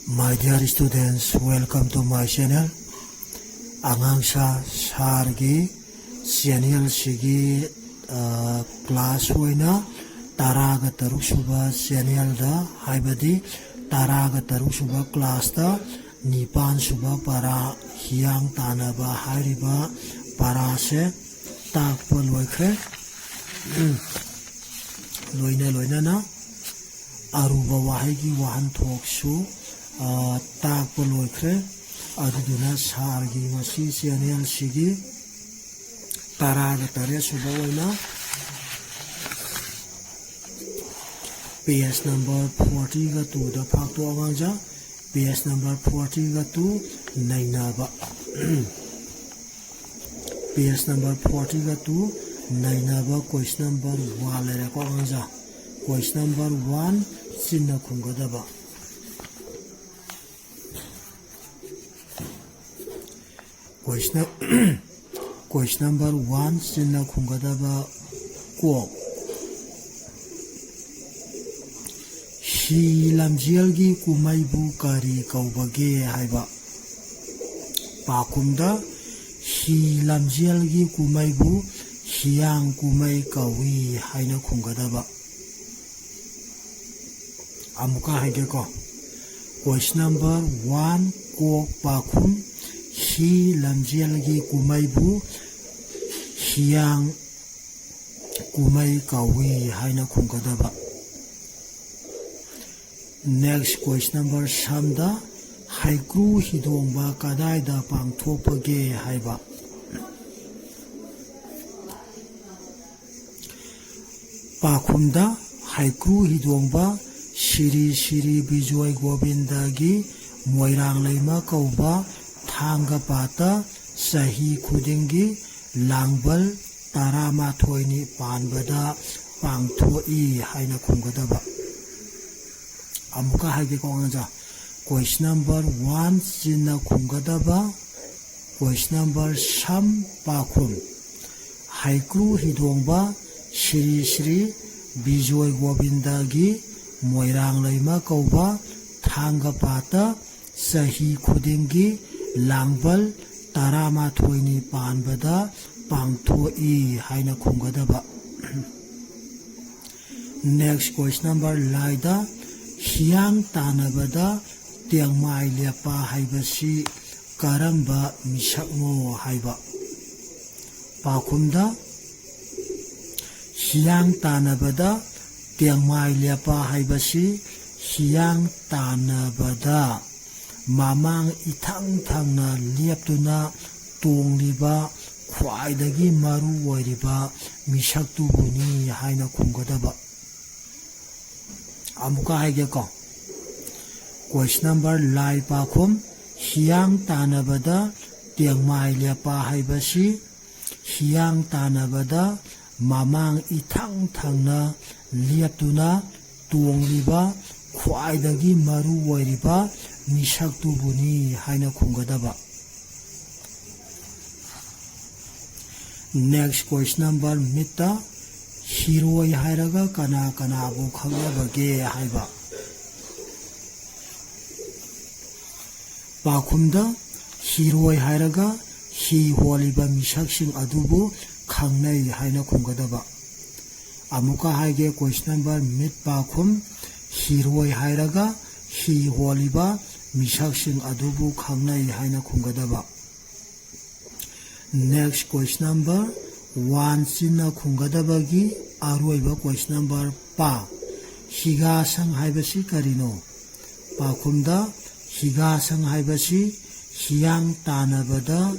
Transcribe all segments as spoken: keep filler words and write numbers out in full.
My dear students, welcome to my channel. ꯑꯉꯥꯡ ꯁꯥ ꯁꯥꯔꯒꯤ ꯆꯦꯅꯦꯜꯁꯤꯒꯤ class ꯑꯣꯏꯅ ꯇꯔꯥꯒ ꯇꯔꯨꯛ ꯁꯨꯕ ꯆꯦꯅꯦꯜꯗ, ꯍꯥꯏꯕꯗꯤ ꯇꯔꯥꯒ ꯇꯔꯨꯛ ꯁꯨꯕ ꯀ꯭ꯂꯥꯁꯇ ꯅꯤꯄꯥꯟ ꯁꯨꯕ ꯄꯔꯥ, ꯍꯤꯌꯥꯡ ꯇꯥꯟꯅꯕ ꯍꯥꯏꯔꯤꯕ ꯄꯔꯥꯁꯦ ꯇꯥꯛꯄ ꯂꯣꯏꯈ꯭ꯔꯦ꯫ ꯂꯣꯏꯅ ꯂꯣꯏꯅꯅ ꯑꯔꯨꯕ ꯋꯥꯍꯩꯒꯤ ꯋꯥꯍꯟꯊꯣꯛꯁꯨ ꯇꯥꯛꯄ ꯂꯣꯏꯈ꯭ꯔꯦ꯫ ꯑꯗꯨꯗꯨꯅ ꯁꯥꯔꯒꯤ ꯉꯁꯤ ꯆꯦꯅꯦꯜꯁꯤꯒꯤ ꯇꯔꯥꯒ ꯇꯔꯦꯠ ꯁꯨꯕ ꯑꯣꯏꯅ ꯄꯦꯖ ꯅꯝꯕꯔ ꯐꯣꯔꯇꯤꯒ ꯇꯨꯗ ꯐꯥꯛꯇꯣꯛ ꯑꯉꯥꯡꯖ꯫ ꯄꯦꯖ ꯅꯝꯕꯔ ꯐꯣꯔꯇꯤꯒ ꯇꯨ, ꯅꯩꯅꯕ꯫ ꯄꯦꯖ ꯅꯝꯕꯔ ꯐꯣꯔꯇꯤꯒ ꯇꯨ, ꯅꯩꯅꯕ ꯀꯣꯏꯁꯟ ꯅꯝꯕꯔ ꯋꯥꯟ ꯂꯩꯔꯦꯀꯣ ꯑꯉꯥꯡꯖꯥ꯫ ꯀꯣꯏꯁꯟ ꯅꯝꯕꯔ ꯋꯥꯟ, ꯆꯤꯟꯅ ꯈꯨꯝꯒꯗꯕ꯫ ꯀꯣꯏꯁꯟ ꯀꯣꯏꯁꯟ ꯅꯝꯕꯔ ꯋꯥꯟ, ꯆꯤꯟꯅ ꯈꯨꯝꯒꯗꯕ ꯀꯣꯛ꯫ ꯍꯤ ꯂꯝꯖꯦꯜꯒꯤ ꯀꯨꯝꯍꯩꯕꯨ ꯀꯔꯤ ꯀꯧꯕꯒꯦ ꯍꯥꯏꯕ꯫ ꯄꯥꯈꯨꯝꯗ, ꯍꯤ ꯂꯝꯖꯦꯜꯒꯤ ꯀꯨꯝꯍꯩꯕꯨ ꯍꯤꯌꯥꯡ ꯀꯨꯝꯍꯩ ꯀꯧꯏ ꯍꯥꯏꯅ ꯈꯨꯝꯒꯗꯕ꯫ ꯑꯃꯨꯛꯀ ꯍꯥꯏꯒꯦꯀꯣ꯫ ꯀꯣꯏꯁꯟ ꯅꯝꯕꯔ ꯋꯥꯟ, ꯀꯣꯛ ꯄꯥꯈꯨꯝ, ꯍꯤ ꯂꯝꯖꯦꯜꯒꯤ ꯀꯨꯝꯍꯩꯕꯨ ꯍꯤꯌꯥꯡ ꯀꯨꯝꯍꯩ ꯀꯧꯏ ꯍꯥꯏꯅ ꯈꯨꯝꯒꯗꯕ꯫ ꯅꯦꯛꯁ ꯀꯣꯏꯁꯟ ꯅꯝꯕꯔ ꯁꯝꯗ, ꯍꯩꯀ꯭ꯔꯨ ꯍꯤꯗꯣꯡꯕ ꯀꯗꯥꯏꯗ ꯄꯥꯡꯊꯣꯛꯄꯒꯦ ꯍꯥꯏꯕ꯫ ꯄꯥꯈꯨꯝꯗ, ꯍꯩꯀ꯭ꯔꯨ ꯍꯤꯗꯣꯡꯕ ꯁꯤꯔꯤ ꯁꯤꯔꯤ ꯕꯤꯖꯣꯏ ꯒꯣꯕꯤꯟꯗꯒꯤ ꯃꯣꯏꯔꯥꯡ ꯂꯩꯃ ꯀꯧꯕ ꯊꯥꯡꯒ ꯄꯥꯠꯇ ꯆꯍꯤ ꯈꯨꯗꯤꯡꯒꯤ ꯂꯥꯡꯕꯜ ꯇꯔꯥꯃꯥꯊꯣꯏꯅꯤ ꯄꯥꯟꯕꯗ ꯄꯥꯡꯊꯣꯛꯏ ꯍꯥꯏꯅ ꯈꯨꯝꯒꯗꯕ꯫ ꯑꯃꯨꯛꯀ ꯍꯥꯏꯒꯦꯀꯣ ꯑꯉꯥꯡꯖꯥ꯫ ꯀꯣꯏꯁꯟ ꯅꯝꯕꯔ ꯋꯥꯟ, ꯆꯤꯟꯅ ꯈꯨꯝꯒꯗꯕ꯫ ꯀꯣꯏꯁꯟ ꯅꯝꯕꯔ ꯁꯝ, ꯄꯥꯈꯨꯝ꯫ ꯍꯩꯀ꯭ꯔꯨ ꯍꯤꯗꯣꯡꯕ ꯁ꯭ꯔꯤ ꯁ꯭ꯔꯤ ꯕꯤꯖꯣꯏ ꯒꯣꯕꯤꯟꯗꯒꯤ ꯃꯣꯏꯔꯥꯡ ꯂꯩꯃ ꯀꯧꯕ ꯊꯥꯡꯒ ꯄꯥꯠꯇ ꯆꯍꯤ ꯈꯨꯗꯤꯡꯒꯤ ꯂꯥꯡꯕꯜ ꯇꯔꯥꯃꯥꯊꯣꯏꯅꯤ ꯄꯥꯟꯕꯗ ꯄꯥꯡꯊꯣꯛꯏ ꯍꯥꯏꯅ ꯈꯨꯝꯒꯗꯕ꯫ Next question number, ꯂꯥꯏꯗ ꯍꯤꯌꯥꯡ ꯇꯥꯟꯅꯕꯗ ꯇꯦꯡꯃꯥꯏ ꯂꯦꯞꯄ ꯍꯥꯏꯕꯁꯤ ꯀꯔꯝꯕ ꯃꯤꯁꯛꯅꯣ ꯍꯥꯏꯕ꯫ ꯄꯥꯎꯈꯨꯝꯗ, ꯍꯤꯌꯥꯡ ꯇꯥꯟꯅꯕꯗ ꯇꯦꯡꯃꯥꯏ ꯂꯦꯞꯄ ꯍꯥꯏꯕꯁꯤ ꯍꯤꯌꯥꯡ ꯇꯥꯟꯅꯕꯗ ꯃꯃꯥꯡ ꯏꯊꯪ ꯊꯪꯅ ꯂꯦꯞꯇꯨꯅ ꯇꯣꯡꯂꯤꯕ ꯈ꯭ꯋꯥꯏꯗꯒꯤ ꯃꯔꯨ ꯑꯣꯏꯔꯤꯕ ꯃꯤꯁꯛꯇꯨꯕꯨꯅꯤ ꯍꯥꯏꯅ ꯈꯨꯝꯒꯗꯕ꯫ ꯑꯃꯨꯛꯀ ꯍꯥꯏꯒꯦꯀꯣ꯫ Question number, ꯂꯥꯏ ꯄꯥꯈꯨꯝ, ꯍꯤꯌꯥꯡ ꯇꯥꯟꯅꯕꯗ ꯇꯦꯡꯃꯥꯏ ꯂꯦꯞꯄ ꯍꯥꯏꯕꯁꯤ ꯍꯤꯌꯥꯡ ꯇꯥꯟꯅꯕꯗ ꯃꯃꯥꯡ ꯏꯊꯪ ꯊꯪꯅ ꯂꯦꯞꯇꯨꯅ ꯇꯣꯡꯂꯤꯕ ꯈ꯭ꯋꯥꯏꯗꯒꯤ ꯃꯔꯨ ꯑꯣꯏꯔꯤꯕ ꯃꯤꯁꯛꯇꯨꯕꯨꯅꯤ ꯍꯥꯏꯅ ꯈꯨꯝꯒꯗꯕ꯫ Next question number, ꯃꯤꯠꯇ ꯍꯤꯔꯣꯏ ꯍꯥꯏꯔꯒ ꯀꯅꯥ ꯀꯅꯥꯕꯨ ꯈꯪꯅꯕꯒꯦ ꯍꯥꯏꯕ꯫ ꯄꯥꯎꯈꯨꯝꯗ, ꯍꯤꯔꯣꯏ ꯍꯥꯏꯔꯒ ꯍꯤ ꯍꯣꯜꯂꯤꯕ ꯃꯤꯁꯛꯁꯤꯡ ꯑꯗꯨꯕꯨ ꯈꯪꯅꯩ ꯍꯥꯏꯅ ꯈꯨꯝꯒꯗꯕ꯫ ꯑꯃꯨꯛꯀ ꯍꯥꯏꯒꯦ, question number, ꯃꯤꯠ ꯄꯥꯎꯈꯨꯝ, ꯍꯤꯔꯣꯏ ꯍꯥꯏꯔꯒ ꯍꯤ ꯍꯣꯜꯂꯤꯕ ꯃꯤꯁꯛꯁꯤꯡ ꯑꯗꯨꯕꯨ ꯈꯪꯅꯩ ꯍꯥꯏꯅ ꯈꯨꯝꯒꯗꯕ꯫ Next question number, ꯋꯥꯟ ꯆꯤꯟꯅ ꯈꯨꯝꯒꯗꯕꯒꯤ ꯑꯔꯣꯏꯕ question number, ꯄ, ꯍꯤꯒꯥꯁꯪ ꯍꯥꯏꯕꯁꯤ ꯀꯔꯤꯅꯣ? ꯄꯥꯎꯈꯨꯝꯗ, ꯍꯤꯒꯥꯁꯪ ꯍꯥꯏꯕꯁꯤ ꯍꯤꯌꯥꯡ ꯇꯥꯟꯅꯕꯗ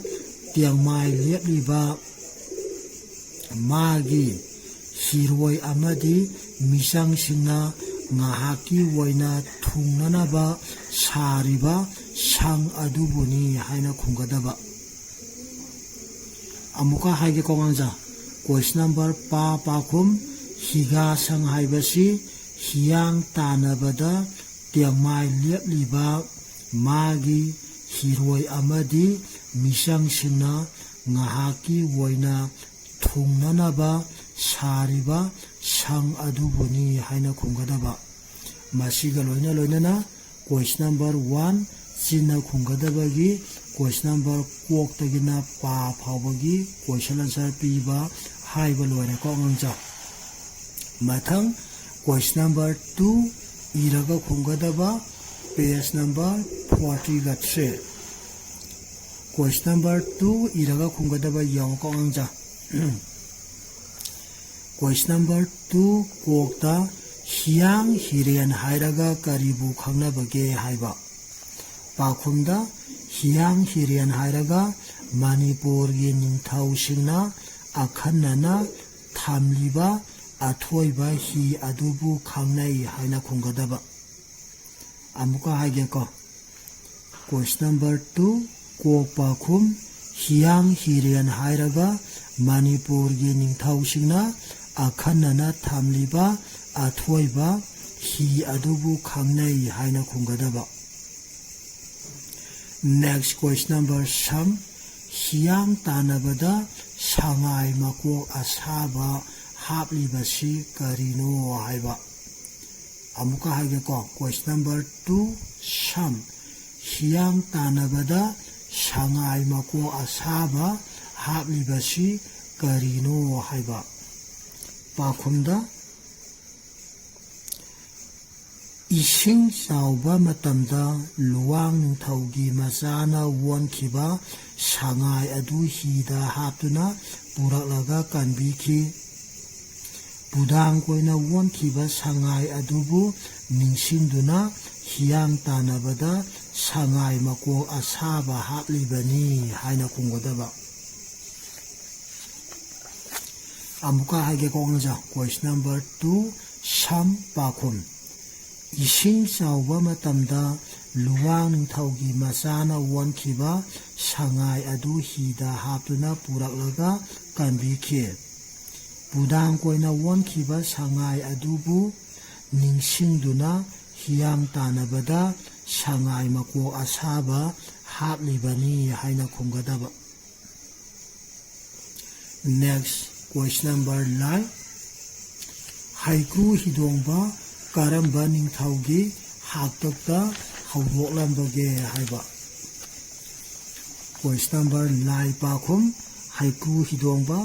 ꯇꯦꯡꯃꯥꯏ ꯂꯦꯞꯂꯤꯕ ꯃꯥꯒꯤ ꯍꯤꯔꯣꯏ ꯑꯃꯗꯤ ꯃꯤꯆꯪꯁꯤꯡꯅ ꯉꯥꯏꯍꯥꯛꯀꯤ ꯑꯣꯏꯅ ꯊꯨꯡꯅꯅꯕ ꯁꯥꯔꯤꯕ ꯁꯪ ꯑꯗꯨꯕꯨꯅꯤ ꯍꯥꯏꯅ ꯈꯨꯝꯒꯗꯕ꯫ ꯑꯃꯨꯛꯀ ꯍꯥꯏꯒꯦꯀꯣ ꯑꯉꯥꯡꯁꯥ, question number, ꯄ ꯄꯥꯈꯨꯝ, ꯍꯤꯒꯥꯁꯪ ꯍꯥꯏꯕꯁꯤ ꯍꯤꯌꯥꯡ ꯇꯥꯟꯅꯕꯗ ꯇꯦꯡꯃꯥꯏ ꯂꯦꯞꯂꯤꯕ ꯃꯥꯒꯤ ꯍꯤꯔꯣꯏ ꯑꯃꯗꯤ ꯃꯤꯆꯪꯁꯤꯡꯅ ꯉꯥꯏꯍꯥꯛꯀꯤ ꯑꯣꯏꯅ ꯊꯨꯡꯅꯅꯕ ꯁꯥꯔꯤꯕ ꯁꯪ ꯑꯗꯨꯕꯨꯅꯤ ꯍꯥꯏꯅ ꯈꯨꯝꯒꯗꯕ꯫ ꯃꯁꯤꯒ ꯂꯣꯏꯅ ꯂꯣꯏꯅꯅ Question number one, ꯆꯤꯟꯅ ꯈꯨꯝꯒꯗꯕꯒꯤ question number ꯀꯣꯛꯇꯒꯤꯅ ꯄꯥ ꯐꯥꯎꯕꯒꯤ question answer ꯄꯤꯕ ꯍꯥꯏꯕ ꯂꯣꯏꯔꯦꯀꯣ ꯑꯉꯥꯡꯁꯥ꯫ ꯃꯊꯪ question number two ꯏꯔꯒ ꯈꯨꯝꯒꯗꯕ page number forty-three꯫ Question number two ꯏꯔꯒ ꯈꯨꯝꯒꯗꯕ ꯌꯦꯡꯉꯨꯀꯣ ꯑꯉꯥꯡꯁꯥ꯫ Question number two, ꯀꯣꯛꯇ ꯍꯤꯌꯥꯡ ꯍꯤꯔꯦꯟ ꯍꯥꯏꯔꯒ ꯀꯔꯤꯕꯨ ꯈꯪꯅꯕꯒꯦ ꯍꯥꯏꯕ꯫ ꯄꯥꯈꯨꯝꯗ ꯍꯤꯌꯥꯡ ꯍꯤꯔꯦꯟ ꯍꯥꯏꯔꯒ ꯃꯅꯤꯄꯨꯔꯒꯤ ꯅꯤꯡꯊꯧꯁꯤꯡꯅ ꯑꯈꯟꯅꯅ ꯊꯝꯂꯤꯕ ꯑꯊꯣꯏꯕ ꯍꯤ ꯑꯗꯨꯕꯨ ꯈꯪꯅꯩ ꯍꯥꯏꯅ ꯈꯨꯝꯒꯗꯕ꯫ ꯑꯃꯨꯛꯀ ꯍꯥꯏꯒꯦꯀꯣ꯫ Question number two, ꯀꯣꯛ ꯄꯥꯈꯨꯝ, ꯍꯤꯌꯥꯡ ꯍꯤꯔꯦꯟ ꯍꯥꯏꯔꯒ ꯃꯅꯤꯄꯨꯔꯒꯤ ꯅꯤꯡꯊꯧꯁꯤꯡꯅ ꯑꯈꯟꯅꯅ ꯊꯝꯂꯤꯕ ꯑꯊꯣꯏꯕ ꯍꯤ ꯑꯗꯨꯕꯨ ꯈꯪꯅꯩ ꯍꯥꯏꯅ ꯈꯨꯝꯒꯗꯕ꯫ Next question number ꯁꯝ, ꯍꯤꯌꯥꯡ ꯇꯥꯟꯅꯕꯗ ꯁꯉꯥꯏ ꯃꯀꯣꯛ ꯑꯁꯥꯕ ꯍꯥꯞꯂꯤꯕꯁꯤ ꯀꯔꯤꯅꯣ ꯍꯥꯏꯕ꯫ ꯑꯃꯨꯛꯀ ꯍꯥꯏꯒꯦꯀꯣ꯫ Question number two, ꯁꯝ, ꯍꯤꯌꯥꯡ ꯇꯥꯟꯅꯕꯗ ꯁꯉꯥꯏ ꯃꯀꯣꯛ ꯑꯁꯥꯕ ꯍꯥꯞꯂꯤꯕꯁꯤ ꯀꯔꯤꯅꯣ ꯍꯥꯏꯕ꯫ ꯄꯥꯈꯨꯝꯗ, ꯏꯁꯤꯡ ꯆꯥꯎꯕ ꯃꯇꯝꯗ ꯂꯨꯋꯥꯡ ꯅꯤꯡꯊꯧꯒꯤ ꯃꯆꯥꯅ ꯑꯣꯟꯈꯤꯕ ꯁꯉꯥꯏ ꯑꯗꯨ ꯍꯤꯗ ꯍꯥꯞꯇꯨꯅ ꯄꯨꯔꯛꯂꯒ ꯀꯟꯕꯤꯈꯤ꯫ ꯄꯨꯗꯥꯡ ꯀꯣꯏꯅ ꯑꯣꯟꯈꯤꯕ ꯁꯉꯥꯏ ꯑꯗꯨꯕꯨ ꯅꯤꯡꯁꯤꯡꯗꯨꯅ ꯍꯤꯌꯥꯡ ꯇꯥꯟꯅꯕꯗ ꯁꯉꯥꯏ ꯃꯀꯣꯛ ꯑꯁꯥꯕ ꯍꯥꯞꯂꯤꯕꯅꯤ ꯍꯥꯏꯅ ꯈꯨꯝꯒꯗꯕ꯫ ꯑꯃꯨꯛꯀ ꯍꯥꯏꯒꯦꯀꯣ ꯑꯉꯥꯡꯁꯥ꯫ Question number two, ꯁꯝ ꯄꯥꯈꯨꯝ꯫ ꯏꯁꯤꯡ ꯆꯥꯎꯕ ꯃꯇꯝꯗ ꯂꯨꯋꯥꯡ ꯅꯤꯡꯊꯧꯒꯤ ꯃꯆꯥꯅ ꯑꯣꯟꯈꯤꯕ ꯁꯉꯥꯏ ꯑꯗꯨ ꯍꯤꯗ ꯍꯥꯞꯇꯨꯅ ꯄꯨꯔꯛꯂꯒ ꯀꯟꯕꯤꯈꯤ꯫ ꯄꯨꯗꯥꯡ ꯀꯣꯏꯅ ꯑꯣꯟꯈꯤꯕ ꯁꯉꯥꯏ ꯑꯗꯨꯕꯨ ꯅꯤꯡꯁꯤꯡꯗꯨꯅ ꯍꯤꯌꯥꯡ ꯇꯥꯟꯅꯕꯗ ꯁꯉꯥꯏ ꯃꯀꯣꯛ ꯑꯁꯥꯕ ꯍꯥꯞꯂꯤꯕꯅꯤ ꯍꯥꯏꯅ ꯈꯨꯝꯒꯗꯕ꯫ Next question number nine, ꯍꯩꯀ꯭ꯔꯨ ꯍꯤꯗꯣꯡꯕ ꯀꯔꯝꯕ ꯅꯤꯡꯊꯧꯒꯤ ꯍꯥꯛꯇꯛꯇ ꯍꯧꯗꯣꯛꯂꯝꯕꯒꯦ ꯍꯥꯏꯕ꯫ Question number, ꯂꯥꯏ ꯄꯥꯈꯨꯝ ꯍꯩꯀ꯭ꯔꯨ ꯍꯤꯗꯣꯡꯕ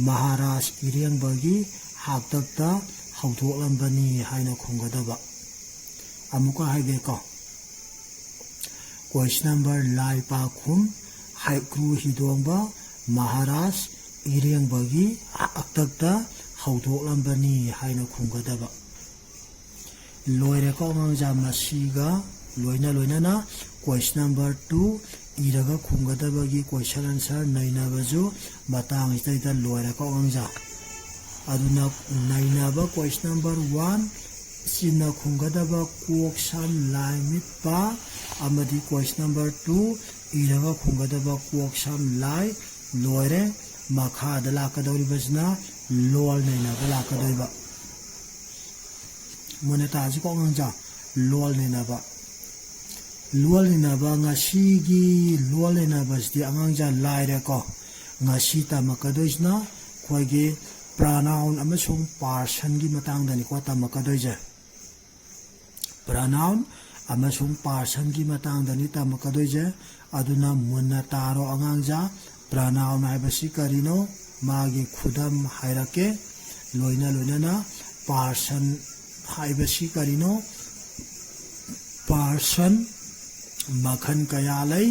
ꯃꯍꯥꯔꯥꯖ ꯏꯔꯦꯡꯕꯒꯤ ꯍꯥꯛꯇꯛꯇ ꯍꯧꯗꯣꯛꯂꯝꯕꯅꯤ ꯍꯥꯏꯅ ꯈꯨꯝꯒꯗꯕ꯫ ꯑꯃꯨꯛꯀ ꯍꯥꯏꯒꯦꯀꯣ꯫ Question number, ꯂꯥꯏ ꯄꯥꯈꯨꯝ ꯍꯩꯀ꯭ꯔꯨ ꯍꯤꯗꯣꯡꯕ ꯃꯍꯥꯔꯥꯖ ꯏꯔꯦꯡꯕꯒꯤ ꯍꯥꯛꯇꯛꯇ ꯍꯧꯗꯣꯛꯂꯝꯕꯅꯤ ꯍꯥꯏꯅ ꯈꯨꯝꯒꯗꯕ꯫ ꯂꯣꯏꯔꯦꯀꯣ ꯑꯉꯥꯡꯖꯥ, ꯃꯁꯤꯒ ꯂꯣꯏꯅ ꯂꯣꯏꯅꯅ question number two ꯏꯔꯒ ꯈꯨꯝꯒꯗꯕꯒꯤ question answer ꯅꯩꯅꯕꯁꯨ ꯃꯇꯥꯡꯁꯤꯗꯩꯗ ꯂꯣꯏꯔꯦꯀꯣ ꯑꯉꯥꯡꯖꯥ꯫ ꯑꯗꯨꯅ ꯅꯩꯅꯕ question number one, ꯆꯤꯟꯅ ꯈꯨꯝꯒꯗꯕ ꯀꯣꯛ ꯁꯝ ꯂꯥꯏ ꯃꯤꯠ ꯄꯥ ꯑꯃꯗꯤ question number two ꯏꯔꯒ ꯈꯨꯝꯒꯗꯕ ꯀꯣꯛ ꯁꯝ ꯂꯥꯏ ꯂꯣꯏꯔꯦ꯫ ꯃꯈꯥꯗ ꯂꯥꯛꯀꯗꯧꯔꯤꯕꯁꯤꯅ ꯂꯣꯜ ꯅꯩꯅꯕ ꯂꯥꯛꯀꯗꯣꯏꯕ꯫ ꯃꯨꯟꯅ ꯇꯥꯁꯤꯀꯣ ꯑꯉꯥꯡꯖꯥ, ꯂꯣꯜ ꯅꯩꯅꯕ꯫ ꯂꯣꯜ ꯅꯩꯅꯕ, ꯉꯁꯤꯒꯤ ꯂꯣꯜ ꯅꯩꯅꯕꯁꯤꯗꯤ ꯑꯉꯥꯡꯖꯥ ꯂꯥꯏꯔꯦꯀꯣ꯫ ꯉꯁꯤ ꯇꯝꯃꯛꯀꯗꯣꯏꯁꯤꯅ ꯑꯩꯈꯣꯏꯒꯤ pronoun ꯑꯃꯁꯨꯡ personꯒꯤ ꯃꯇꯥꯡꯗꯅꯤꯀꯣ ꯇꯝꯃꯛꯀꯗꯣꯏꯁꯦ꯫ Pronoun ꯑꯃꯁꯨꯡ personꯒꯤ ꯃꯇꯥꯡꯗꯅꯤ ꯇꯝꯃꯛꯀꯗꯣꯏꯁꯦ꯫ ꯑꯗꯨꯅ ꯃꯨꯟꯅ ꯇꯥꯔꯣ ꯑꯉꯥꯡꯖꯥ꯫ Pronoun ꯍꯥꯏꯕꯁꯤ ꯀꯔꯤꯅꯣ? ꯃꯥꯒꯤ ꯈꯨꯗꯝ ꯍꯥꯏꯔꯛꯀꯦ꯫ ꯂꯣꯏꯅ ꯂꯣꯏꯅꯅ person ꯍꯥꯏꯕꯁꯤ ꯀꯔꯤꯅꯣ? Person ꯃꯈꯜ ꯀꯌꯥ ꯂꯩ꯫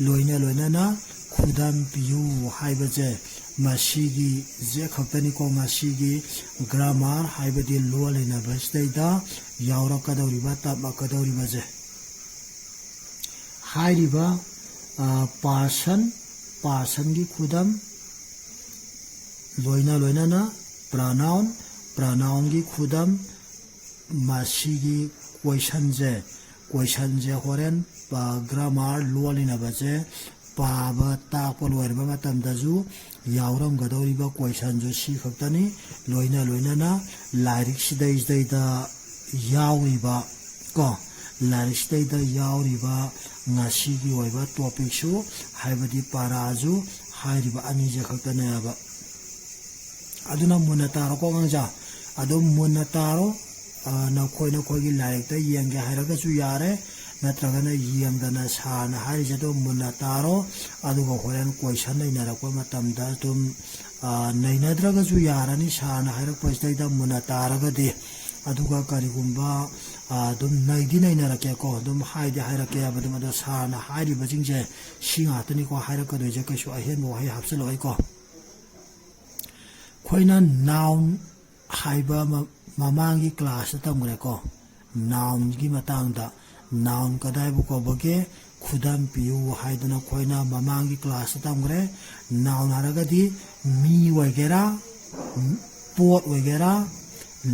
ꯂꯣꯏꯅ ꯂꯣꯏꯅꯅ ꯈꯨꯗꯝ ꯄꯤꯌꯨ ꯍꯥꯏꯕꯁꯦ ꯃꯁꯤꯒꯤ ꯖꯦ ꯈꯛꯇꯅꯤꯀꯣ, ꯉꯁꯤꯒꯤ grammar ꯍꯥꯏꯕꯗꯤ ꯂꯣꯜ ꯅꯩꯅꯕꯁꯤꯗꯩꯗ ꯌꯥꯎꯔꯛꯀꯗꯧꯔꯤꯕ, ꯇꯝꯃꯛꯀꯗꯧꯔꯤꯕꯁꯦ꯫ ꯍꯥꯏꯔꯤꯕ, ꯑ, person, personꯒꯤ ꯈꯨꯗꯝ, ꯂꯣꯏꯅ ꯂꯣꯏꯅꯅ pronoun, pronounꯒꯤ ꯈꯨꯗꯝ, ꯃꯁꯤꯒꯤ questionꯁꯦ, questionꯁꯦ ꯍꯣꯔꯦꯟ ꯄ-, grammar ꯂꯣꯜ ꯅꯩꯅꯕꯁꯦ ꯄꯥꯕ ꯇꯥꯛꯄ ꯂꯣꯏꯔꯕ ꯃꯇꯝꯗꯁꯨ ꯌꯥꯎꯔꯝꯒꯗꯧꯔꯤꯕ questionꯁꯨ ꯁꯤ ꯈꯛꯇꯅꯤ꯫ ꯂꯣꯏꯅ ꯂꯣꯏꯅꯅ ꯂꯥꯏꯔꯤꯛꯁꯤꯗꯩꯗ ꯌꯥꯎꯔꯤꯕ ꯀꯣ, ꯂꯥꯏꯔꯤꯛꯁꯤꯗꯩꯗ ꯌꯥꯎꯔꯤꯕ ꯉꯁꯤꯒꯤ ꯑꯣꯏꯕ topicꯁꯨ, ꯍꯥꯏꯕꯗꯤ paraꯁꯨ ꯍꯥꯏꯔꯤꯕ ꯑꯅꯤꯁꯦ ꯈꯛꯇꯅꯦꯕ꯫ ꯑꯗꯨꯅ ꯃꯨꯟꯅ ꯇꯥꯔꯣꯀꯣ ꯑꯉꯥꯡꯁꯥ, ꯑꯗꯨꯝ ꯃꯨꯟꯅ ꯇꯥꯔꯣ꯫ ꯅꯈꯣꯏ ꯅꯈꯣꯏꯒꯤ ꯂꯥꯏꯔꯤꯛꯇ ꯌꯦꯡꯒꯦ ꯍꯥꯏꯔꯒꯁꯨ ꯌꯥꯔꯦ, ꯅꯠꯇ꯭ꯔꯒꯅ ꯌꯦꯡꯗꯅ ꯁꯥꯔꯅ ꯍꯥꯏꯔꯤꯁꯦ ꯑꯗꯨꯝ ꯃꯨꯟꯅ ꯇꯥꯔꯣ꯫ ꯑꯗꯨꯒ ꯍꯣꯔꯦꯟ ꯀꯣꯏꯁꯟ ꯅꯩꯅꯔꯛꯄ ꯃꯇꯝꯗ ꯑꯗꯨꯝ ꯅꯩꯅꯗ꯭ꯔꯒꯁꯨ ꯌꯥꯔꯅꯤ, ꯁꯥꯔꯅ ꯍꯥꯏꯔꯛꯄꯁꯤꯗꯩꯗ ꯃꯨꯟꯅ ꯇꯥꯔꯒꯗꯤ꯫ ꯑꯗꯨꯒ ꯀꯔꯤꯒꯨꯝꯕ ꯑꯗꯨꯝ ꯅꯩꯗꯤ ꯅꯩꯅꯔꯛꯀꯦꯀꯣ, ꯑꯗꯨꯝ ꯍꯥꯏꯗꯤ ꯍꯥꯏꯔꯛꯀꯦ ꯍꯥꯏꯕꯗꯨꯝ, ꯑꯗꯣ ꯁꯥꯔꯅ ꯍꯥꯏꯔꯤꯕꯁꯤꯡꯁꯦ ꯁꯤ ꯉꯥꯛꯇꯅꯤꯀꯣ ꯍꯥꯏꯔꯛꯀꯗꯣꯏꯁꯦ, ꯀꯩꯁꯨ ꯑꯍꯦꯟꯕ ꯋꯥꯍꯩ ꯍꯥꯞꯆꯤꯜꯂꯛꯑꯣꯏꯀꯣ꯫ ꯑꯩꯈꯣꯏꯅ noun ꯍꯥꯏꯕ ꯃꯃꯥꯡꯒꯤ classꯇ ꯇꯝꯈ꯭ꯔꯦꯀꯣ꯫ Nounꯒꯤ ꯃꯇꯥꯡꯗ, noun ꯀꯗꯥꯏꯕꯨ ꯀꯧꯕꯒꯦ, ꯈꯨꯗꯝ ꯄꯤꯌꯨ ꯍꯥꯏꯗꯅ ꯑꯩꯈꯣꯏꯅ ꯃꯃꯥꯡꯒꯤ classꯇ ꯇꯝꯈ꯭ꯔꯦ꯫ Noun ꯍꯥꯏꯔꯒꯗꯤ ꯃꯤ ꯑꯣꯏꯒꯦꯔꯥ, ꯄꯣꯠ ꯑꯣꯏꯒꯦꯔꯥ,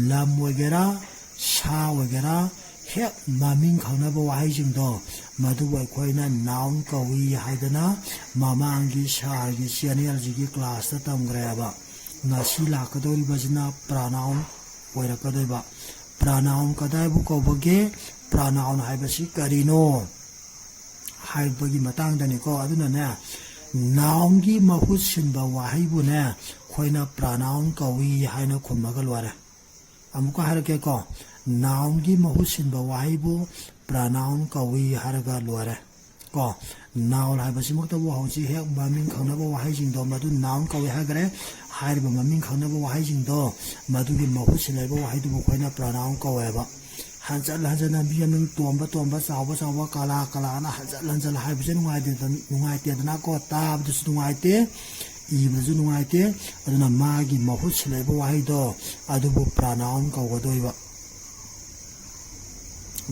ꯂꯝ ꯑꯣꯏꯒꯦꯔꯥ, ꯁꯥ ꯑꯣꯏꯒꯦꯔꯥ, ꯍꯦꯛ ꯃꯃꯤꯡ ꯈꯪꯅꯕ ꯋꯥꯍꯩꯁꯤꯡꯗꯣ, ꯃꯗꯨꯕꯨ ꯑꯩꯈꯣꯏꯅ noun ꯀꯧꯏ ꯍꯥꯏꯗꯅ ꯃꯃꯥꯡꯒꯤ ꯁꯥꯔꯒꯤ channelꯁꯤꯒꯤ classꯇ ꯇꯝꯈ꯭ꯔꯦꯕ꯫ ꯉꯁꯤ ꯂꯥꯛꯀꯗꯧꯔꯤꯕꯁꯤꯅ pronoun ꯑꯣꯏꯔꯛꯀꯗꯣꯏꯕ꯫ Pronoun ꯀꯗꯥꯏꯕꯨ ꯀꯧꯕꯒꯦ? Pronoun ꯍꯥꯏꯕꯁꯤ ꯀꯔꯤꯅꯣ ꯍꯥꯏꯕꯒꯤ ꯃꯇꯥꯡꯗꯅꯤꯀꯣ꯫ ꯑꯗꯨꯅꯅꯦ, nounꯒꯤ ꯃꯍꯨꯠ ꯁꯤꯟꯕ ꯋꯥꯍꯩꯕꯨꯅꯦ ꯑꯩꯈꯣꯏꯅ pronoun ꯀꯧꯏ ꯍꯥꯏꯅ ꯈꯨꯝꯃꯒ ꯂꯣꯏꯔꯦ꯫ ꯑꯃꯨꯛꯀ ꯍꯥꯏꯔꯛꯀꯦꯀꯣ, nounꯒꯤ ꯃꯍꯨꯠ ꯁꯤꯟꯕ ꯋꯥꯍꯩꯕꯨ pronoun ꯀꯧꯏ ꯍꯥꯏꯔꯒ ꯂꯣꯏꯔꯦ꯫ ꯀꯣ, noun ꯍꯥꯏꯕꯁꯤꯃꯛꯇꯕꯨ ꯍꯧꯖꯤꯛ ꯍꯦꯛ ꯃꯃꯤꯡ ꯈꯪꯅꯕ ꯋꯥꯍꯩꯁꯤꯡꯗꯣ ꯃꯗꯨ noun ꯀꯧꯏ ꯍꯥꯏꯈ꯭ꯔꯦ꯫ ꯍꯥꯏꯔꯤꯕ ꯃꯃꯤꯡ ꯈꯪꯅꯕ ꯋꯥꯍꯩꯁꯤꯡꯗꯣ ꯃꯗꯨꯒꯤ ꯃꯍꯨꯠ ꯁꯤꯜꯂꯛꯏꯕ ꯋꯥꯍꯩꯗꯨꯕꯨ ꯑꯩꯈꯣꯏꯅ pronoun ꯀꯧꯋꯦꯕ꯫ ꯍꯟꯖꯟ ꯍꯟꯖꯟꯅ ꯃꯤ ꯑꯃ ꯇꯣꯝꯕ ꯇꯣꯝꯕ, ꯆꯥꯎꯕ ꯆꯥꯎꯕ, ꯀꯂꯥ ꯀꯂꯥꯅ ꯍꯟꯖꯟ ꯍꯟꯖꯟ ꯍꯥꯏꯕꯁꯦ ꯅꯨꯡꯉꯥꯏꯇꯦꯗꯅ-, ꯅꯨꯡꯉꯥꯏꯇꯦꯗꯅꯀꯣ, ꯇꯥꯕꯗꯁꯨ ꯅꯨꯡꯉꯥꯏꯇꯦ, ꯏꯕꯗꯁꯨ ꯅꯨꯡꯉꯥꯏꯇꯦ꯫ ꯑꯗꯨꯅ ꯃꯥꯒꯤ ꯃꯍꯨꯠ ꯁꯤꯜꯂꯛꯏꯕ ꯋꯥꯍꯩꯗꯣ ꯑꯗꯨꯕꯨ pronoun ꯀꯧꯒꯗꯣꯏꯕ꯫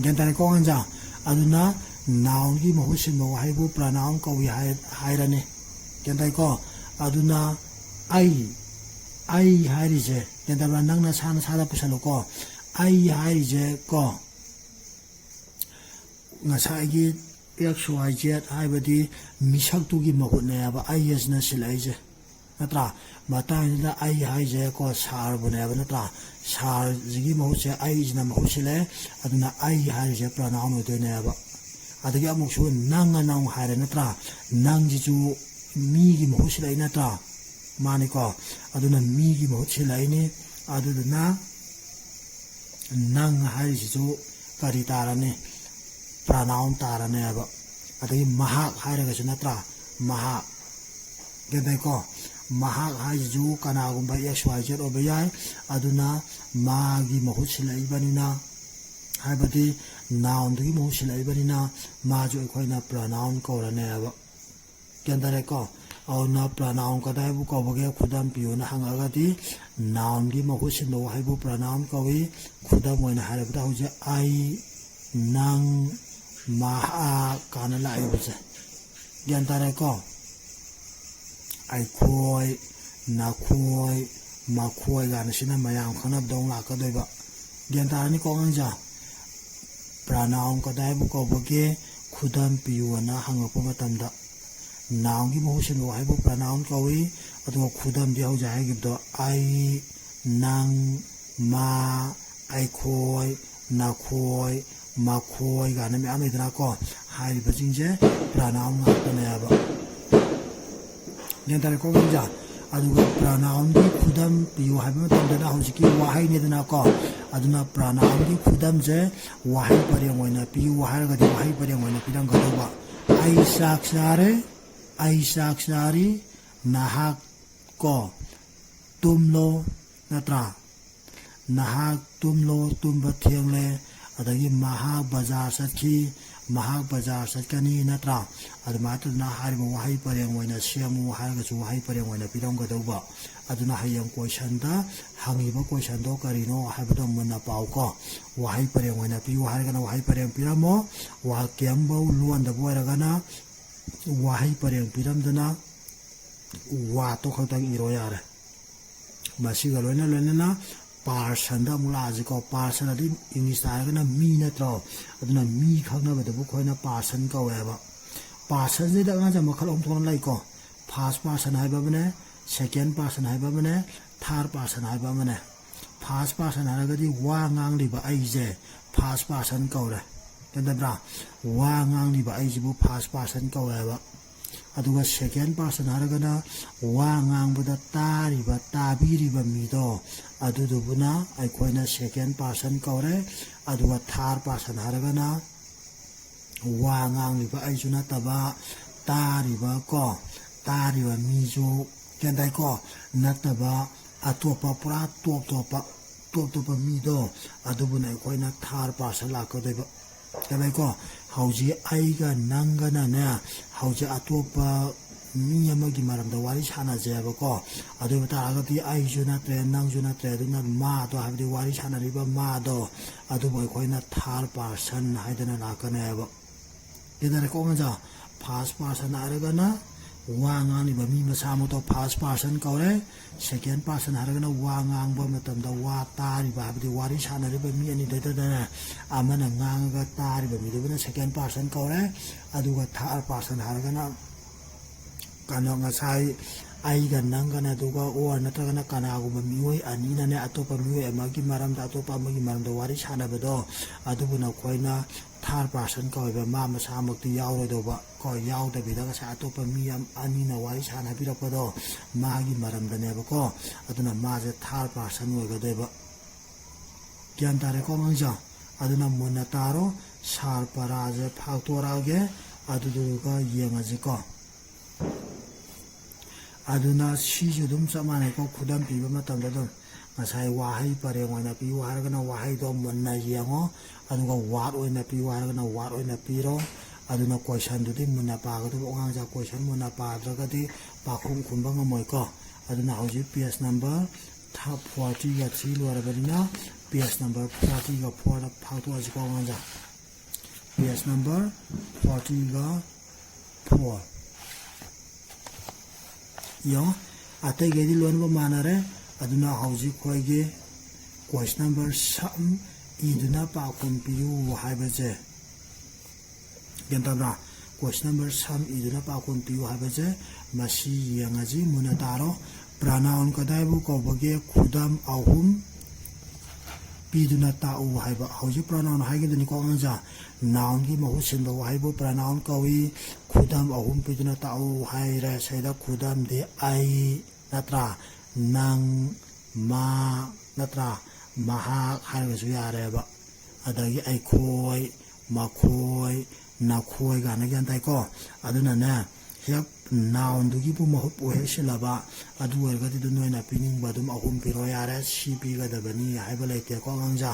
ꯒ꯭ꯌꯥꯟ ꯇꯥꯔꯦꯀꯣ ꯑꯉꯥꯡꯁꯥ? ꯑꯗꯨꯅ nounꯒꯤ ꯃꯍꯨꯠ ꯁꯤꯟꯕ ꯋꯥꯍꯩꯕꯨ pronoun ꯀꯧꯏ ꯍꯥꯏ-, ꯍꯥꯏꯔꯅꯤ꯫ ꯒ꯭ꯌꯥꯟ ꯇꯥꯏꯀꯣ? ꯑꯗꯨꯅ ꯑꯩ, ꯑꯩ ꯍꯥꯏꯔꯤꯁꯦ, ꯒ꯭ꯌꯥꯟ ꯇꯥꯕ꯭ꯔꯥ? ꯅꯪ ꯅꯁꯥ ꯅꯁꯥꯗ ꯄꯨꯁꯜꯂꯨꯀꯣ꯫ ꯑꯩ ꯍꯥꯏꯔꯤꯁꯦ ꯀꯣ, ꯉꯁꯥꯏꯒꯤ X Y Z ꯍꯥꯏꯕꯗꯤ ꯃꯤꯁꯛꯇꯨꯒꯤ ꯃꯍꯨꯠꯅꯦꯕ ꯑꯩ ꯑꯁꯤꯅ ꯁꯤꯜꯂꯛꯏꯁꯦ, ꯅꯠꯇ꯭ꯔꯥ? ꯃꯇꯥꯡꯁꯤꯗ ꯑꯩ ꯍꯥꯏꯁꯦ ꯀꯣ ꯁꯥꯔꯕꯨꯅꯦꯕ, ꯅꯠꯇ꯭ꯔꯥ? ꯁꯥꯔꯁꯤꯒꯤ ꯃꯍꯨꯠꯁꯦ ꯑꯩꯁꯤꯅ ꯃꯍꯨꯠ ꯁꯤꯜꯂꯦ꯫ ꯑꯗꯨꯅ ꯑꯩ ꯍꯥꯏꯔꯤꯁꯦ pronoun ꯑꯣꯏꯗꯣꯏꯅꯦꯕ꯫ ꯑꯗꯒꯤ ꯑꯃꯨꯛꯁꯨ ꯅꯪ ꯑꯅ ꯑꯃꯨꯛ ꯍꯥꯏꯔꯦ, ꯅꯠꯇ꯭ꯔꯥ? ꯅꯪꯁꯤꯁꯨ ꯃꯤꯒꯤ ꯃꯍꯨꯠ ꯁꯤꯜꯂꯛꯏ, ꯅꯠꯇ꯭ꯔꯥ? ꯃꯥꯅꯤꯀꯣ? ꯑꯗꯨꯅ ꯃꯤꯒꯤ ꯃꯍꯨꯠ ꯁꯤꯜꯂꯛꯏꯅꯤ꯫ ꯑꯗꯨꯗꯨꯅ ꯅꯪ ꯍꯥꯏꯔꯤꯁꯤꯁꯨ ꯀꯔꯤ ꯇꯥꯔꯅꯤ? Pronoun ꯇꯥꯔꯅꯦꯕ꯫ ꯑꯗꯒꯤ ꯃꯍꯥꯛ ꯍꯥꯏꯔꯒꯁꯨ, ꯅꯠꯇ꯭ꯔꯥ? ꯃꯍꯥꯛ꯫ ꯒ꯭ꯌꯥꯟ ꯇꯥꯏꯀꯣ? ꯃꯍꯥꯛ ꯍꯥꯏꯁꯤꯁꯨ ꯀꯅꯥꯒꯨꯝꯕ X Y Z ꯑꯣꯏꯕ ꯌꯥꯏ꯫ ꯑꯗꯨꯅ ꯃꯥꯒꯤ ꯃꯍꯨꯠ ꯁꯤꯜꯂꯛꯏꯕꯅꯤꯅ, ꯍꯥꯏꯕꯗꯤ noun ꯗꯨꯒꯤ ꯃꯍꯨꯠ ꯁꯤꯜꯂꯛꯏꯕꯅꯤꯅ, ꯃꯥꯁꯨ ꯑꯩꯈꯣꯏꯅ pronoun ꯀꯧꯔꯅꯦꯕ꯫ ꯒ꯭ꯌꯥꯟ ꯇꯥꯔꯦꯀꯣ? ꯑꯗꯨꯅ pronoun ꯀꯗꯥꯏꯕꯨ ꯀꯧꯕꯒꯦ, ꯈꯨꯗꯝ ꯄꯤꯌꯨꯅ ꯍꯪꯉꯒꯗꯤ, noun ꯒꯤ ꯃꯍꯨꯠ ꯁꯤꯟꯕ ꯋꯥꯍꯩꯕꯨ pronoun ꯀꯧꯏ꯫ ꯈꯨꯗꯝ ꯑꯣꯏꯅ ꯍꯥꯏꯔꯕꯗ, ꯍꯧꯖꯤꯛ ꯑꯩ, ꯅꯪ, ꯃꯍꯥꯛ ꯀꯥꯏꯅ ꯂꯥꯛꯏꯕꯁꯦ꯫ ꯒ꯭ꯌꯥꯟ ꯇꯥꯔꯦꯀꯣ? ꯑꯩꯈꯣꯏ, ꯅꯈꯣꯏ, ꯃꯈꯣꯏ ꯀꯥꯏꯅ ꯁꯤꯅ ꯃꯌꯥꯝ ꯈꯪꯅꯕꯗꯧ ꯂꯥꯛꯀꯗꯣꯏꯕ꯫ ꯒ꯭ꯌꯥꯟ ꯇꯥꯔꯅꯤꯀꯣ ꯑꯉꯥꯡꯁꯦ? Pronoun ꯀꯗꯥꯏꯕꯨ ꯀꯧꯕꯒꯦ? ꯈꯨꯗꯝ ꯄꯤꯌꯨꯅ ꯍꯪꯉꯛꯄ ꯃꯇꯝꯗ, noun ꯒꯤ ꯃꯍꯨꯠ ꯁꯤꯟꯕ ꯋꯥꯍꯩꯕꯨ pronoun ꯀꯧꯏ꯫ ꯑꯗꯨꯒ ꯈꯨꯗꯝꯗꯤ ꯍꯧꯖꯤꯛ ꯍꯥꯏꯈꯤꯕꯗꯣ, ꯑꯩ, ꯅꯪ, ꯃꯥ, ꯑꯩꯈꯣꯏ, ꯅꯈꯣꯏ, ꯃꯈꯣꯏ ꯀꯥꯏꯅ ꯃꯌꯥꯝ ꯂꯩꯗꯅꯀꯣ꯫ ꯍꯥꯏꯔꯤꯕꯁꯤꯡꯁꯦ pronoun ꯉꯥꯛꯇꯅꯦꯕ꯫ ꯒ꯭ꯌꯥꯟ ꯇꯥꯔꯦꯀꯣ ꯑꯉꯥꯡꯁꯦ? ꯑꯗꯨꯒ pronoun ꯒꯤ ꯈꯨꯗꯝ ꯄꯤꯌꯨ ꯍꯥꯏꯕ ꯃꯇꯝꯗꯅ ꯍꯧꯖꯤꯛꯀꯤ ꯋꯥꯍꯩꯅꯤꯗꯅꯀꯣ꯫ ꯑꯗꯨꯅ pronoun ꯒꯤ ꯈꯨꯗꯝꯁꯦ ꯋꯥꯍꯩ ꯄꯔꯦꯡ ꯑꯣꯏꯅ ꯄꯤꯌꯨ ꯍꯥꯏꯔꯒꯗꯤ ꯋꯥꯍꯩ ꯄꯔꯦꯡ ꯑꯣꯏꯅ ꯄꯤꯔꯝꯒꯗꯧꯕ꯫ ꯑꯩ ꯆꯥꯛ ꯆꯥꯔꯦ, ꯑꯩ ꯆꯥꯛ ꯆꯥꯔꯤ, ꯅꯍꯥꯛ ꯀꯣ ꯇꯨꯝꯂꯣ, ꯅꯠꯇ꯭ꯔꯥ? ꯅꯍꯥꯛ ꯇꯨꯝꯂꯣ, ꯇꯨꯝꯕ ꯊꯦꯡꯂꯦ, ꯑꯗꯒꯤ ꯃꯍꯥꯛ ꯕꯖꯥꯔ ꯆꯠꯈꯤ, ꯃꯍꯥꯛ ꯕꯖꯥꯔ ꯆꯠꯀꯅꯤ, ꯅꯠꯇ꯭ꯔꯥ? ꯑꯗꯨꯃꯥꯏꯅ ꯇꯧꯗꯅ ꯍꯥꯏꯔꯤꯕ ꯋꯥꯍꯩ ꯄꯔꯦꯡ ꯑꯣꯏꯅ ꯁꯦꯝꯃꯨ ꯍꯥꯏꯔꯒꯁꯨ ꯋꯥꯍꯩ ꯄꯔꯦꯡ ꯑꯣꯏꯅ ꯄꯤꯔꯝꯒꯗꯧꯕ꯫ ꯑꯗꯨꯅ ꯍꯌꯦꯡ question ꯗ ꯍꯪꯉꯤꯕ question ꯗꯣ ꯀꯔꯤꯅꯣ ꯍꯥꯏꯕꯗꯣ ꯃꯨꯟꯅ ꯄꯥꯎꯀꯣ꯫ ꯋꯥꯍꯩ ꯄꯔꯦꯡ ꯑꯣꯏꯅ ꯄꯤꯌꯨ ꯍꯥꯏꯔꯒꯅ ꯋꯥꯍꯩ ꯄꯔꯦꯡ ꯄꯤꯔꯝꯃꯣ꯫ ꯋꯥ ꯀꯩꯝꯐꯧ ꯂꯣꯟꯗꯕ ꯑꯣꯏꯔꯒꯅ ꯋꯥꯍꯩ ꯄꯔꯦꯡ ꯄꯤꯔꯝꯗꯅ ꯋꯥꯗꯣ ꯈꯛꯇꯪ ꯏꯔꯣ ꯌꯥꯔꯦ꯫ ꯃꯁꯤꯒ ꯂꯣꯏꯅ ꯂꯣꯏꯅꯅ person ꯗ ꯑꯃꯨꯛ ꯂꯥꯛꯑꯁꯤꯀꯣ꯫ Person ꯑꯗꯤ English ꯇ ꯍꯥꯏꯔꯒꯅ ꯃꯤ ꯅꯠꯇ꯭ꯔꯣ? ꯑꯗꯨꯅ ꯃꯤ ꯈꯪꯅꯕꯗꯕꯨ ꯑꯩꯈꯣꯏꯅ person ꯀꯧꯋꯦꯕ꯫ Person ꯁꯤꯗ ꯑꯉꯥꯡꯁꯦ ꯃꯈꯜ ꯑꯍꯨꯝ ꯊꯣꯛꯅ ꯂꯩꯀꯣ꯫ First person ꯍꯥꯏꯕ ꯑꯃꯅꯦ, second person ꯍꯥꯏꯕ ꯑꯃꯅꯦ, third person ꯍꯥꯏꯕ ꯑꯃꯅꯦ꯫ First person ꯍꯥꯏꯔꯒꯗꯤ ꯋꯥ ꯉꯥꯡꯂꯤꯕ ꯑꯩꯁꯦ first person ꯀꯧꯔꯦ꯫ ꯒ꯭ꯌꯥꯟ ꯇꯥꯕ꯭ꯔꯥ? ꯋꯥ ꯉꯥꯡꯂꯤꯕ ꯑꯩꯁꯤꯕꯨ first person ꯀꯧꯋꯦꯕ꯫ ꯑꯗꯨꯒ second person ꯍꯥꯏꯔꯒꯅ ꯋꯥ ꯉꯥꯡꯕꯗ ꯇꯥꯔꯤꯕ, ꯇꯥꯕꯤꯔꯤꯕ ꯃꯤꯗꯣ, ꯑꯗꯨꯗꯨꯕꯨꯅ ꯑꯩꯈꯣꯏꯅ second person ꯀꯧꯔꯦ꯫ ꯑꯗꯨꯒ third person ꯍꯥꯏꯔꯒꯅ ꯋꯥ ꯉꯥꯡꯂꯤꯕ ꯑꯩꯁꯨ ꯅꯠꯇꯕ, ꯇꯥꯔꯤꯕ ꯀꯣ, ꯇꯥꯔꯤꯕ ꯃꯤꯁꯨ, ꯒ꯭ꯌꯥꯟ ꯇꯥꯏꯀꯣ, ꯅꯠꯇꯕ ꯑꯇꯣꯞꯄ, ꯄꯨꯔꯥ ꯇꯣꯞ ꯇꯣꯞꯄ, ꯇꯣꯞ ꯇꯣꯞꯄ ꯃꯤꯗꯣ, ꯑꯗꯨꯕꯨꯅ ꯑꯩꯈꯣꯏꯅ third person ꯂꯥꯛꯀꯗꯣꯏꯕ꯫ ꯒ꯭ꯌꯥꯟ ꯇꯥꯏꯀꯣ? ꯍꯧꯖꯤꯛ ꯑꯩꯒ ꯅꯪꯒꯅꯅꯦ, ꯍꯧꯖꯤꯛ ꯑꯇꯣꯞꯄ ꯃꯤ ꯑꯃꯒꯤ ꯃꯔꯝꯗ ꯋꯥꯔꯤ ꯁꯥꯟꯅꯁꯦꯕꯀꯣ꯫ ꯑꯗꯨ ꯑꯣꯏꯕ ꯇꯥꯔꯒꯗꯤ ꯑꯩꯁꯨ ꯅꯠꯇ꯭ꯔꯦ, ꯅꯪꯁꯨ ꯅꯠꯇ꯭ꯔꯦ, ꯑꯗꯨꯅ ꯃꯥꯗꯣ, ꯍꯥꯏꯕꯗꯤ ꯋꯥꯔꯤ ꯁꯥꯟꯅꯔꯤꯕ ꯃꯥꯗꯣ, ꯑꯗꯨꯕꯨ ꯑꯩꯈꯣꯏꯅ third person ꯍꯥꯏꯗꯅ ꯂꯥꯛꯀꯅꯦꯕ꯫ ꯒ꯭ꯌꯥꯟ ꯇꯥꯔꯦꯀꯣ ꯑꯉꯥꯡꯁꯥ? First person ꯍꯥꯏꯔꯒꯅ ꯋꯥ ꯉꯥꯡꯂꯤꯕ ꯃꯤ ꯃꯁꯥꯃꯛꯇꯣ first person ꯀꯧꯔꯦ꯫ Second person ꯍꯥꯏꯔꯒꯅ ꯋꯥ ꯉꯥꯡꯕ ꯃꯇꯝꯗ ꯋꯥ ꯇꯥꯔꯤꯕ, ꯍꯥꯏꯕꯗꯤ ꯋꯥꯔꯤ ꯁꯥꯟꯅꯔꯤꯕ ꯃꯤ ꯑꯅꯤꯗꯨꯗꯅꯦ, ꯑꯃꯅ ꯉꯥꯡꯉꯒ ꯇꯥꯔꯤꯕ ꯃꯤꯗꯨꯕꯨꯅ second person ꯀꯧꯔꯦ꯫ ꯑꯗꯨꯒ third person ꯍꯥꯏꯔꯒꯅ ꯀꯩꯅꯣ, ꯉꯁꯥꯏ ꯑꯩꯒ ꯅꯪꯒꯅ, ꯑꯗꯨꯒ or ꯅꯠꯇ꯭ꯔꯒꯅ ꯀꯅꯥꯒꯨꯝꯕ ꯃꯤꯑꯣꯏ ꯑꯅꯤꯅꯅꯦ, ꯑꯇꯣꯞꯄ ꯃꯤꯑꯣꯏ ꯑꯃꯒꯤ ꯃꯔꯝꯗ, ꯑꯇꯣꯞꯄ ꯑꯃꯒꯤ ꯃꯔꯝꯗ ꯋꯥꯔꯤ ꯁꯥꯟꯅꯕꯗꯣ, ꯑꯗꯨꯕꯨꯅ ꯑꯩꯈꯣꯏꯅ third person ꯀꯧꯋꯦꯕ꯫ ꯃꯥ ꯃꯁꯥꯃꯛꯇꯤ ꯌꯥꯎꯔꯣꯏꯗꯧꯕ ꯀꯣ, ꯌꯥꯎꯗꯕꯤꯗ ꯉꯁꯥꯏ ꯑꯇꯣꯞꯄ ꯃꯤ ꯑꯝ-, ꯑꯅꯤꯅ ꯋꯥꯔꯤ ꯁꯥꯟꯅꯕꯤꯔꯛꯄꯗꯣ, ꯃꯥꯒꯤ ꯃꯔꯝꯗꯅꯦꯕꯀꯣ꯫ ꯑꯗꯨꯅ ꯃꯥꯁꯦ third person ꯑꯣꯏꯒꯗꯣꯏꯕ꯫ ꯒ꯭ꯌꯥꯟ ꯇꯥꯔꯦꯀꯣ ꯑꯉꯥꯡꯁꯤꯡ? ꯑꯗꯨꯅ ꯃꯨꯟꯅ ꯇꯥꯔꯣ꯫ ꯁꯥꯔ ꯄꯔꯥꯁꯦ ꯐꯥꯛꯇꯣꯔꯛꯑꯒꯦ, ꯑꯗꯨꯗꯨꯒ ꯌꯦꯡꯉꯁꯤꯀꯣ꯫ ꯑꯗꯨꯅ ꯁꯤꯁꯨ ꯑꯗꯨꯝ ꯆꯞ ꯃꯥꯟꯅꯩꯀꯣ, ꯈꯨꯗꯝ ꯄꯤꯕ ꯃꯇꯝꯗ ꯑꯗꯨꯝ ꯉꯁꯥꯏ ꯋꯥꯍꯩ ꯄꯔꯦꯡ ꯑꯣꯏꯅ ꯄꯤꯌꯨ ꯍꯥꯏꯔꯒꯅ ꯋꯥꯍꯩꯗꯣ ꯃꯨꯟꯅ ꯌꯦꯡꯉꯣ, ꯑꯗꯨꯒ word ꯑꯣꯏꯅ ꯄꯤꯌꯨ ꯍꯥꯏꯔꯒꯅ word ꯑꯣꯏꯅ ꯄꯤꯔꯣ꯫ ꯑꯗꯨꯅ questionꯗꯨꯗꯤ ꯃꯨꯟꯅ ꯄꯥꯒꯗꯕ ꯑꯉꯥꯡꯁꯥ, question ꯃꯨꯟꯅ ꯄꯥꯗ꯭ꯔꯒꯗꯤ ꯄꯥꯈꯨꯝ ꯈꯨꯝꯕ ꯉꯝꯃꯣꯏꯀꯣ꯫ ꯑꯗꯨꯅ ꯍꯧꯖꯤꯛ page number fortyꯒ three ꯂꯣꯏꯔꯕꯅꯤꯅ page number fortyꯒ fourꯗ ꯐꯥꯛꯇꯣꯛꯑꯁꯤꯀꯣ ꯑꯉꯥꯡꯁꯥ꯫ Page number fortyꯒ four꯫ ꯌꯦꯡꯉꯣ, ꯑꯇꯩꯈꯩꯗꯤ ꯂꯣꯏꯅꯃꯛ ꯃꯥꯟꯅꯔꯦ꯫ ꯑꯗꯨꯅ ꯍꯧꯖꯤꯛ ꯑꯩꯈꯣꯏꯒꯤ question number ꯁꯝ ꯏꯗꯨꯅ ꯄꯥꯎꯈꯨꯝ ꯄꯤꯌꯨ ꯍꯥꯏꯕꯁꯦ, ꯒ꯭ꯌꯥꯟ ꯇꯥꯕ꯭ꯔꯥ? Question number ꯁꯝ ꯏꯗꯨꯅ ꯄꯥꯎꯈꯨꯝ ꯄꯤꯌꯨ ꯍꯥꯏꯕꯁꯦ ꯃꯁꯤ ꯌꯦꯡꯉꯁꯤ, ꯃꯨꯟꯅ ꯇꯥꯔꯣ꯫ Pronoun ꯀꯗꯥꯏꯕꯨ ꯀꯧꯕꯒꯦ? ꯈꯨꯗꯝ ꯑꯍꯨꯝ꯫ ꯄꯤꯗꯨꯅ ꯇꯥꯛꯎ ꯍꯥꯏꯕ꯫ ꯍꯧꯖꯤꯛ pronoun ꯍꯥꯏꯈꯤꯕꯗꯨꯅꯤꯀꯣ ꯑꯉꯥꯡꯁꯥ꯫ Nounꯒꯤ ꯃꯍꯨꯠ ꯁꯤꯟꯕ ꯋꯥꯍꯩꯕꯨ pronoun ꯀꯧꯏ꯫ ꯈꯨꯗꯝ ꯑꯍꯨꯝ ꯄꯤꯗꯨꯅ ꯇꯥꯛꯎ ꯍꯥꯏꯔꯦ꯫ ꯁꯤꯗ ꯈꯨꯗꯝꯗꯤ ꯑꯩ, ꯅꯠꯇ꯭ꯔꯥ? ꯅꯪ, ꯃꯥ, ꯅꯠꯇ꯭ꯔꯥ? ꯃꯍꯥꯛ ꯍꯥꯏꯔꯒꯁꯨ ꯌꯥꯔꯦꯕ꯫ ꯑꯗꯒꯤ ꯑꯩꯈꯣꯏ, ꯃꯈꯣꯏ, ꯅꯈꯣꯏ ꯀꯥꯏꯅ, ꯒ꯭ꯌꯥꯟ ꯇꯥꯏꯀꯣ? ꯑꯗꯨꯅꯅꯦ, ꯍꯦꯛ nounꯗꯨꯒꯤꯕꯨ ꯃꯍꯨꯠꯄꯨ ꯍꯦꯛ ꯁꯤꯜꯂꯕ, ꯑꯗꯨ ꯑꯣꯏꯔꯒꯗꯤ ꯑꯗꯨꯝ ꯅꯣꯏꯅ ꯄꯤꯅꯤꯡꯕ ꯑꯗꯨꯝ ꯑꯍꯨꯝ ꯄꯤꯔꯣ ꯌꯥꯔꯦ, ꯁꯤ ꯄꯤꯒꯗꯕꯅꯤ ꯍꯥꯏꯕ ꯂꯩꯇꯦꯀꯣ ꯑꯉꯥꯡꯁꯥ꯫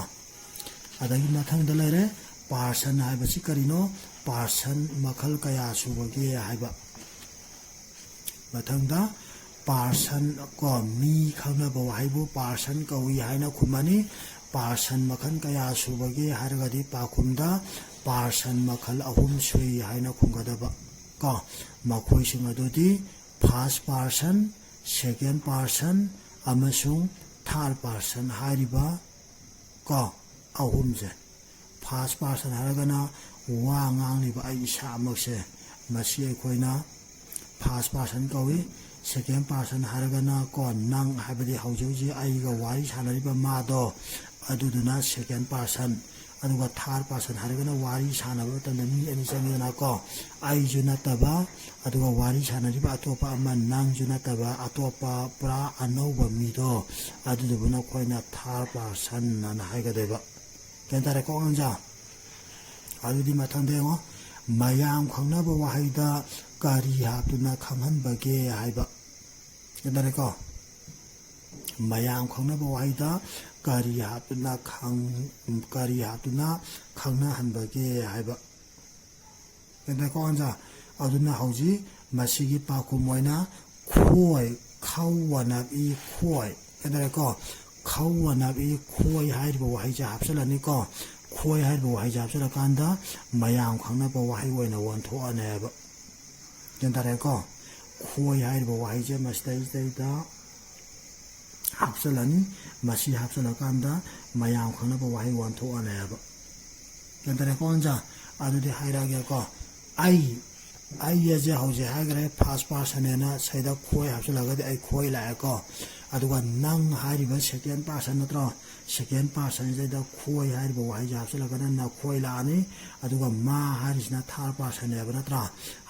ꯑꯗꯒꯤ ꯃꯊꯪꯗ ꯂꯩꯔꯦ, person ꯍꯥꯏꯕꯁꯤ ꯀꯔꯤꯅꯣ? Person ꯃꯈꯜ ꯀꯌꯥ ꯁꯨꯕꯒꯦ ꯍꯥꯏꯕ꯫ ꯃꯊꯪꯗ person ꯀꯣ, ꯃꯤ ꯈꯪꯅꯕ ꯋꯥꯍꯩꯕꯨ person ꯀꯧꯏ ꯍꯥꯏꯅ ꯈꯨꯝꯃꯅꯤ꯫ Person ꯃꯈꯜ ꯀꯌꯥ ꯁꯨꯕꯒꯦ ꯍꯥꯏꯔꯒꯗꯤ ꯄꯥꯎꯈꯨꯝꯗ person ꯃꯈꯜ ꯑꯍꯨꯝ ꯁꯨꯏ ꯍꯥꯏꯅ ꯈꯨꯝꯒꯗꯕ ꯀꯣ꯫ ꯃꯈꯣꯏꯁꯤꯡ ꯑꯗꯨꯗꯤ first person, second person ꯑꯃꯁꯨꯡ third person ꯍꯥꯏꯔꯤꯕ ꯀꯣ, ꯑꯍꯨꯝꯁꯦ꯫ First person ꯍꯥꯏꯔꯒꯅ ꯋꯥ ꯉꯥꯡꯂꯤꯕ ꯑꯩ ꯏꯁꯥꯃꯛꯁꯦ, ꯃꯁꯤ ꯑꯩꯈꯣꯏꯅ first person ꯀꯧꯏ꯫ Second person ꯍꯥꯏꯔꯒꯅ ꯀꯣ, ꯅꯪ ꯍꯥꯏꯕꯗꯤ ꯍꯧꯖꯤꯛ ꯍꯧꯖꯤꯛ ꯑꯩꯒ ꯋꯥꯔꯤ ꯁꯥꯟꯅꯔꯤꯕ ꯃꯥꯗꯣ, ꯑꯗꯨꯗꯨꯅ second person꯫ ꯑꯗꯨꯒ third person ꯍꯥꯏꯔꯒꯅ ꯋꯥꯔꯤ ꯁꯥꯟꯅꯕ ꯃꯇꯝꯗ ꯃꯤ ꯑꯅꯤ ꯆꯪꯉꯤꯗꯅꯀꯣ, ꯑꯩꯁꯨ ꯅꯠꯇꯕ, ꯑꯗꯨꯒ ꯋꯥꯔꯤ ꯁꯥꯟꯅꯔꯤꯕ ꯑꯇꯣꯞꯄ ꯑꯃ, ꯅꯪꯁꯨ ꯅꯠꯇꯕ, ꯑꯇꯣꯞꯄ ꯄꯨꯔꯥ ꯑꯅꯧꯕ ꯃꯤꯗꯣ, ꯑꯗꯨꯗꯨꯕꯨꯅ ꯑꯩꯈꯣꯏꯅ third person ꯑꯅ ꯍꯥꯏꯒꯗꯣꯏꯕ꯫ ꯒ꯭ꯌꯥꯟ ꯇꯥꯔꯦꯀꯣ ꯑꯉꯥꯡꯁꯥ? ꯑꯗꯨꯗꯤ ꯃꯊꯪꯗ ꯌꯦꯡꯉꯣ, ꯃꯌꯥꯝ ꯈꯪꯅꯕ ꯋꯥꯍꯩꯗ ꯀꯔꯤ ꯍꯥꯞꯇꯨꯅ ꯈꯪꯍꯟꯕꯒꯦ ꯍꯥꯏꯕ꯫ ꯒ꯭ꯌꯥꯟ ꯇꯥꯔꯦꯀꯣ? ꯃꯌꯥꯝ ꯈꯪꯅꯕ ꯋꯥꯍꯩꯗ ꯀꯔꯤ ꯍꯥꯞꯇꯨꯅ ꯈꯪ-, ꯀꯔꯤ ꯍꯥꯞꯇꯨꯅ ꯈꯪꯅꯍꯟꯕꯒꯦ ꯍꯥꯏꯕ꯫ ꯒ꯭ꯌꯥꯟ ꯇꯥꯔꯦꯀꯣ ꯑꯉꯥꯡꯁꯥ? ꯑꯗꯨꯅ ꯍꯧꯖꯤꯛ ꯃꯁꯤꯒꯤ ꯄꯥꯎꯈꯨꯝ ꯑꯣꯏꯅ ꯈꯣꯏ, ꯈꯧ ꯋꯥꯅꯞ ꯏ ꯈꯣꯏ꯫ ꯒ꯭ꯌꯥꯟ ꯇꯥꯔꯦꯀꯣ? ꯈꯧ ꯋꯥꯅꯞ ꯏ ꯈꯣꯏ ꯍꯥꯏꯔꯤꯕ ꯋꯥꯍꯩꯁꯦ ꯍꯥꯞꯆꯤꯜꯂꯅꯤꯀꯣ꯫ ꯈꯣꯏ ꯍꯥꯏꯔꯤꯕ ꯋꯥꯍꯩꯁꯦ ꯍꯥꯞꯆꯤꯜꯂꯀꯥꯟꯗ ꯃꯌꯥꯝ ꯈꯪꯅꯕ ꯋꯥꯍꯩ ꯑꯣꯏꯅ ꯑꯣꯟꯊꯣꯛꯑꯅꯦꯕ꯫ ꯒ꯭ꯌꯥꯟ ꯇꯥꯔꯦꯀꯣ? ꯈꯣꯏ ꯍꯥꯏꯔꯤꯕ ꯋꯥꯍꯩꯁꯦ ꯃꯁꯤꯗꯩꯁꯤꯗꯩꯗ ꯍꯥꯞꯆꯤꯜꯂꯅꯤ꯫ ꯃꯁꯤ ꯍꯥꯞꯆꯤꯜꯂꯀꯥꯟꯗ ꯃꯌꯥꯝ ꯈꯪꯅꯕ ꯋꯥꯍꯩ ꯑꯣꯟꯊꯣꯛꯑꯅꯦꯕ꯫ ꯒ꯭ꯌꯥꯟ ꯇꯥꯔꯦꯀꯣ ꯑꯉꯥꯡꯁꯥ? ꯑꯗꯨꯗꯤ ꯍꯥꯏꯔꯛꯑꯒꯦꯀꯣ꯫ ꯑꯩ, ꯑꯩ ꯑꯁꯦ ꯍꯧꯖꯤꯛ ꯍꯥꯏꯈ꯭ꯔꯦ, first person ꯍꯥꯏꯅ ꯁꯤꯗ ꯈꯣꯏ ꯍꯥꯞꯆꯤꯜꯂꯒꯗꯤ ꯑꯩ ꯈꯣꯏ ꯂꯥꯛꯑꯦꯀꯣ꯫ ꯑꯗꯨꯒ ꯅꯪ ꯍꯥꯏꯔꯤꯕ second person ꯅꯠꯇ꯭ꯔꯣ? Second personꯁꯤꯗꯩꯗ ꯈꯣꯏ ꯍꯥꯏꯔꯤꯕ ꯋꯥꯍꯩꯁꯦ ꯍꯥꯞꯆꯤꯜꯂꯒꯅ ꯅꯈꯣꯏ ꯂꯥꯛꯑꯅꯤ꯫ ꯑꯗꯨꯒ ꯃꯥ ꯍꯥꯏꯔꯤꯁꯤꯅ third personꯅꯦꯕ ꯅꯠꯇ꯭ꯔꯥ?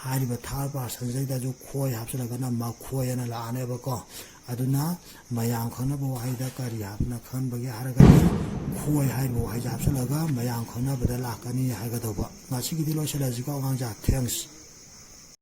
ꯍꯥꯏꯔꯤꯕ third personꯁꯤꯗꯩꯗꯁꯨ ꯈꯣꯏ ꯍꯥꯞꯆꯤꯜꯂꯒꯅ ꯃꯈꯣꯏ ꯑꯅ ꯂꯥꯛꯑꯅꯦꯕꯀꯣ꯫ ꯑꯗꯨꯅ ꯃꯌꯥꯝ ꯈꯪꯅꯕ ꯋꯥꯍꯩꯗ ꯀꯔꯤ ꯍꯥꯞꯅ ꯈꯟꯕꯒꯦ ꯍꯥꯏꯔꯒꯗꯤ ꯈꯣꯏ ꯍꯥꯏꯔꯤꯕ ꯋꯥꯍꯩꯁꯦ ꯍꯥꯞꯆꯤꯜꯂꯒ ꯃꯌꯥꯝ ꯈꯪꯅꯕꯗ ꯂꯥꯛꯀꯅꯤ ꯍꯥꯏꯒꯗꯧꯕ꯫ ꯉꯁꯤꯒꯤꯗꯤ ꯂꯣꯏꯁꯤꯜꯂꯁꯤꯀꯣ ꯑꯉꯥꯡꯁꯦ꯫ Thanks꯫